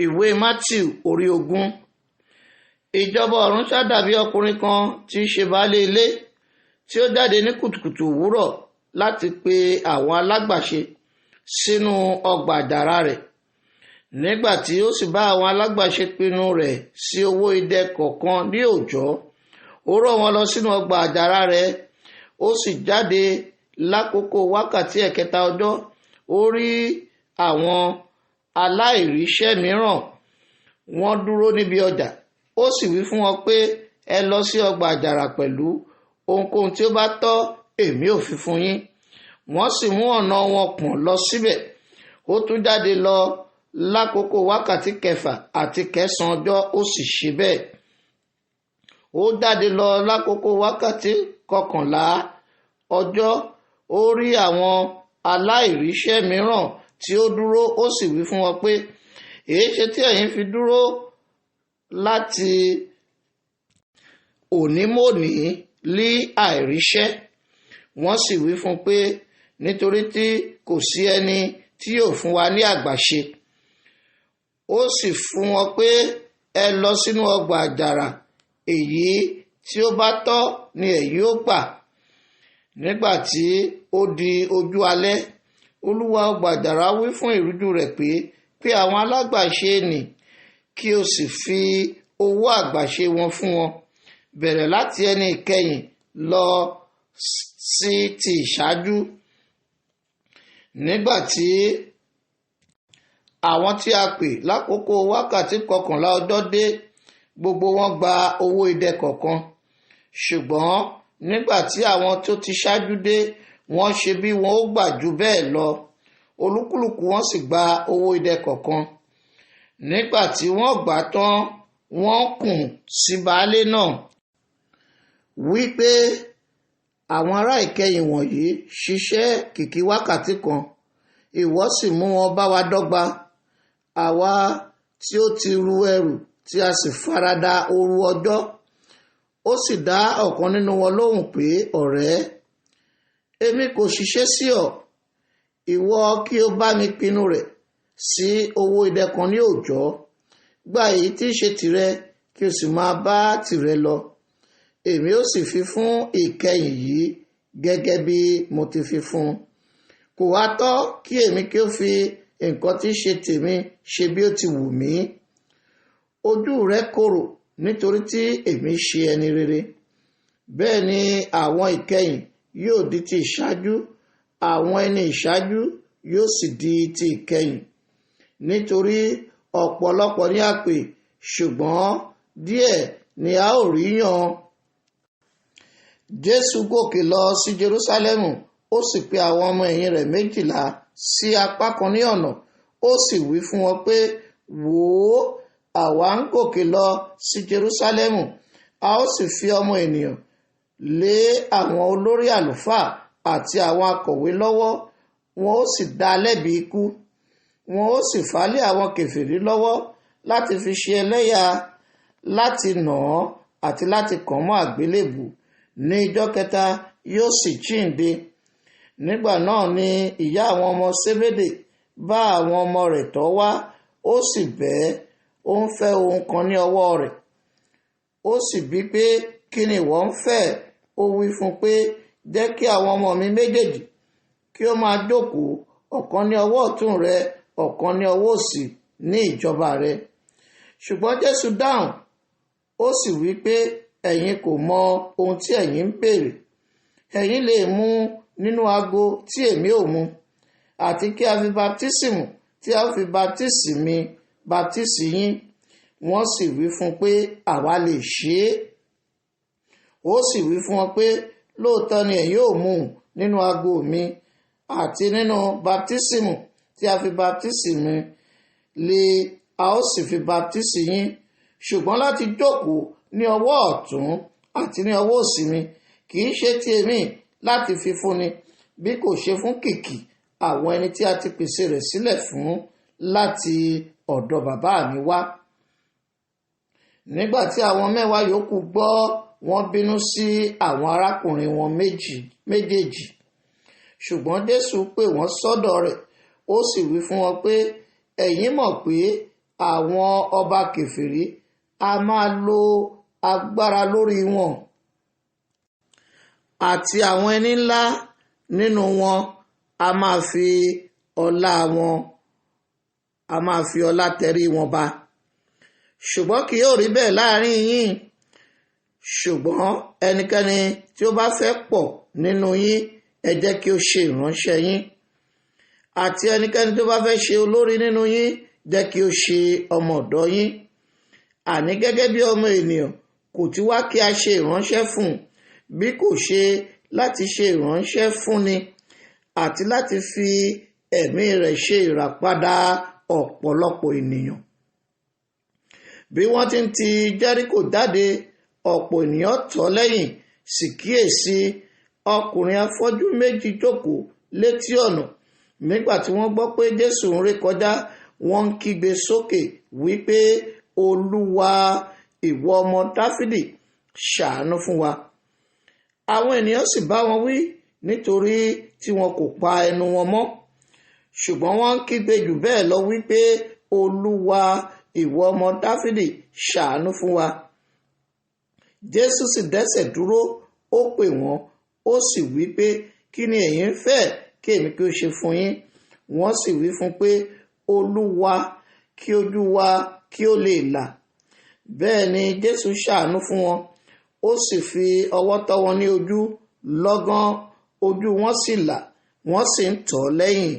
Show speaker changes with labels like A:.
A: Ìwé Matthew orí 20. Ìjọba ọ̀run ṣá dàbí ọkùnrin kan tí í ṣe baálé ilé tí ó jáde ní kùtùkùtù òwúrọ̀ láti pe àwọn alágbàṣe sínú ọgbà àjàrà rẹ̀. Nígbà tí ó sì bá àwọn alágbàṣe pinnu rẹ̀ sí owó idẹ kọ̀ọ̀kan ní òòjọ́, ó rọ̀ wọ́n lọ sínú ọgbà àjàrà rẹ̀. Ó sì jáde lákòókò wákàtí ẹ̀kẹta ọjọ́, ó rí àwọn aláìríṣẹ́ mìíràn, wọ́n dúró níbi ọjà. Ó sì wí fún wọn pé, ẹ lọ sí ọgbà àjàrà pẹ̀lú, ohunkóhun tí ó bá tọ́ èmi ò fi fún yín. Wọ́n sì mú ọ̀nà wọn pọ̀n lọ síbẹ̀. Ó tún jáde lọ lákòókò wákàtí kẹfà àti kẹsàn-án ọjọ́, ó sì ṣe bẹ́ẹ̀. Ó jáde lọ lákòókò wákàtí kọkànlá ọjọ́, ó rí àwọn aláìríṣẹ́ mìíràn tí ó dúró, ó sì wí fún wọn pé, èéṣe tí ẹ̀yin fi dúró láti onímọ̀ọ́nì lí àìríṣẹ́? Wọ́n sì wí fún un pé, nítorí tí kò sí ẹni tí yóò fún wa ní àgbàṣe. Ó sì fún wọn pé, ẹ lọ sínú ọgbà àjàrà, èyí tí ó bá tọ́ ni ẹ̀yin ó gbà. Nígbà tí ó di ojú alẹ́, olúwa ọgbà àjàrà wí fún ìríjú rẹ̀ pé, pé àwọn alágbàṣe nì, kí o sì fi owó àgbàṣe wọn fún wọn, bẹ̀rẹ̀ láti ẹni ìkẹyìn lọ sí ti ìṣáájú. Nígbà tí àwọn tí a pè lákòókò wákàtí kọkànlá ọjọ́ dé, gbogbo wọn gba owó idẹ kọ̀ọ̀kan. Ṣùgbọ́n nígbà tí àwọn tó ti ṣáájú dé, wọ́n ṣe bí wọn ó gbà jù bẹ́ẹ̀ lọ. Olúkúlùkù wọn sì gba owó idẹ kọ̀ọ̀kan. Nígbà tí wọ́n gbà tán, wọ́n kùn sí baálé náà wí pé, àwọn ará ìkẹyìn wọ̀nyí ṣiṣẹ́ kìkì wákàtí kan, ìwọ sì mú wọn bá wa dọ́gba, àwa tí ó ti ru ẹrù tí a sì farada ooru ọjọ́. Ó sì dá ọ̀kan nínú wọn lóhùn pé, ọ̀rẹ́, èmi kò ṣiṣẹ́ sí ọ, ìwọ kí o bá mi pinnu rẹ̀ sí owó idẹ kan ní òòjọ́. Gba èyí tí í ṣe tìrẹ, kí o sì máa bá tìrẹ lọ. Èmi ó sì fi fún ìkẹyìn yìí gẹ́gẹ́ bí mo ti fi fún un. Kò wá tọ́ kí èmi kí ó fi nǹkan tí í ṣe tèmi ṣe bí ó ti wù mí. Ojú rẹ korò nítorí tí èmi ṣe ẹni rere. Bẹ́ẹ̀ ni àwọn ìkẹyìn yóò di ti ìṣáájú, àwọn ẹni ìṣáájú yóò sì di ti ìkẹyìn. Nítorí ọ̀pọ̀lọpọ̀ ni a pè, ṣùgbọ́n díẹ̀ ni a ó rí yàn. Jésù gòkè lọ sí Jerúsálẹ́mù, ó sì pe àwọn ọmọ ẹ̀yìn rẹ̀ méjìlá sí apá kan ní ọ̀nà, ó sì wí fún wọn pé, wò ó, àwa ń gòkè lọ sí Jerúsálẹ́mù, a ó sì fi ọmọ ènìyàn lé àwọn olórí àlùfáà àti àwọn akọ̀wé lọ́wọ́, wọn ó sì dá a lẹ́bi ikú, wọn ó sì fà á lé àwọn kèfèrí lọ́wọ́ láti fi ṣe ẹlẹ́yà, láti nà án àti láti kàn mọ́ àgbélébùú. Ní ijọ́ kẹta yóò sì jíǹde. Nígbà náà ni ìyá àwọn ọmọ Sébédè bá àwọn ọmọ rẹ̀ tọ̀ wá, ó sì bẹ̀ ẹ́, ó ń fẹ́ ohun kan ní ọwọ́ rẹ̀. Ó sì bí pé, kí ni ìwọ ń fẹ́? Ó wí fún pé, jẹ́ kí àwọn ọmọ mi méjèèjì kí ó máa jókòó, ọ̀kan ní ọwọ́ ọ̀tún rẹ, ọ̀kan ní ọwọ́ òsì ní ìjọba rẹ. Ṣùgbọ́n Jésù dáhùn, ó sì wí pé, ẹ̀yin kò mọ ohun tí ẹ̀yin ń béèrè. Ẹ̀yin lè mu nínú ago tí èmi ò mu, àti kí a fi baptísìmù tí a fi baptísì mi baptísì yín. Wọ́n sì wí fún pé, àwa lè ṣe é. Ó sì wí fún wọn pé, lóòótọ́ ni ẹ̀yin ò mu nínú ago mi àti nínú baptísìmù tí a fi baptísì mi lé a ó sì fi baptísì yín. Ṣùgbọ́n láti jókòó ní ọwọ́ ọ̀tún àti ní ọwọ́ òsì mi kì í ṣe ti èmi láti fi fúnni, bí kò ṣe fún kìkì àwọn ẹni tí a ti pèsè rẹ̀ sílẹ̀ fún láti ọ̀dọ̀ bàbá mi wá. Nígbà tí àwọn mẹ́wàá yòókù gbọ́, wọ́n bínú sí àwọn arákùnrin wọn méjèèjì. Ṣùgbọ́n Jésù pè wọ́n sọ́dọ̀ rẹ̀, ó sì wí fún wọn pé, ẹ̀yin mọ̀ pé Àwọn ọba kèfèrí a máa lo agbára lórí wọn, àti àwọn ẹni ńlá nínú wọn a máa fi ọlá wọn a máa fi ọlá tẹrí wọn ba. Ṣùgbọ́n kì yóò rí bẹ́ẹ̀ láàrin yín. Ṣùgbọ́n ẹnikẹ́ni tí ó bá fẹ́ pọ̀ nínú yín, ẹ jẹ́ kí ó ṣe ìránṣẹ́ yín, àti ẹnikẹ́ni tó bá fẹ́ ṣe olórí nínú yín, jẹ́ kí ó ṣe ọmọ ọ̀dọ̀ yín. Àní gẹ́gẹ́ bí ọmọ ènìyàn kò ti wá kí a ṣe ìránṣẹ́ fún un, bí kò ṣe láti ṣe ìránṣẹ́ fúnni, àti láti fi ẹ̀mí rẹ̀ ṣe ìràpadà ọ̀pọ̀lọpọ̀ ènìyàn. Bí wọ́n ti ń ti Jẹ́ríkò jáde, ọ̀pọ̀ ènìyàn tọ̀ lẹ́yìn. Sì kíyèsí, ọkùnrin afọ́jú méjì jókòó létí ọ̀nà. Nígbà tí wọ́n gbọ́ pé Jésù ń ré kọjá, wọ́n ń kígbe sókè wípé, Olúwa, ìwọ ọmọ Dáfídì, ṣàánú fún wa. Àwọn ènìyàn sì bá wọn wí, nítorí tí wọn kò pa ẹnu wọn mọ́. Ṣùgbọ́n wọ́n ń kígbe jù bẹ́ẹ̀ lọ wípé, Olúwa, ìwọ ọmọ Dáfídì, ṣàánú fún wa. Jésù sì dẹ́sẹ̀ dúró, ó pè wọ́n, ó sì wí pé, kí ni ẹ̀yin ń fẹ́ kí èmi kí ó ṣe fún yín? Wọ́n sì wí fún pé, Olúwa, kí ojú wa kí ó lè là. Bẹ́ẹ̀ ni Jésù ṣàánú fún wọn, ó sì fi ọwọ́ tọ́ wọn ní ojú. Lọ́gán ojú wọn sì là, wọ́n sì ń tọ̀ ọ́ lẹ́yìn.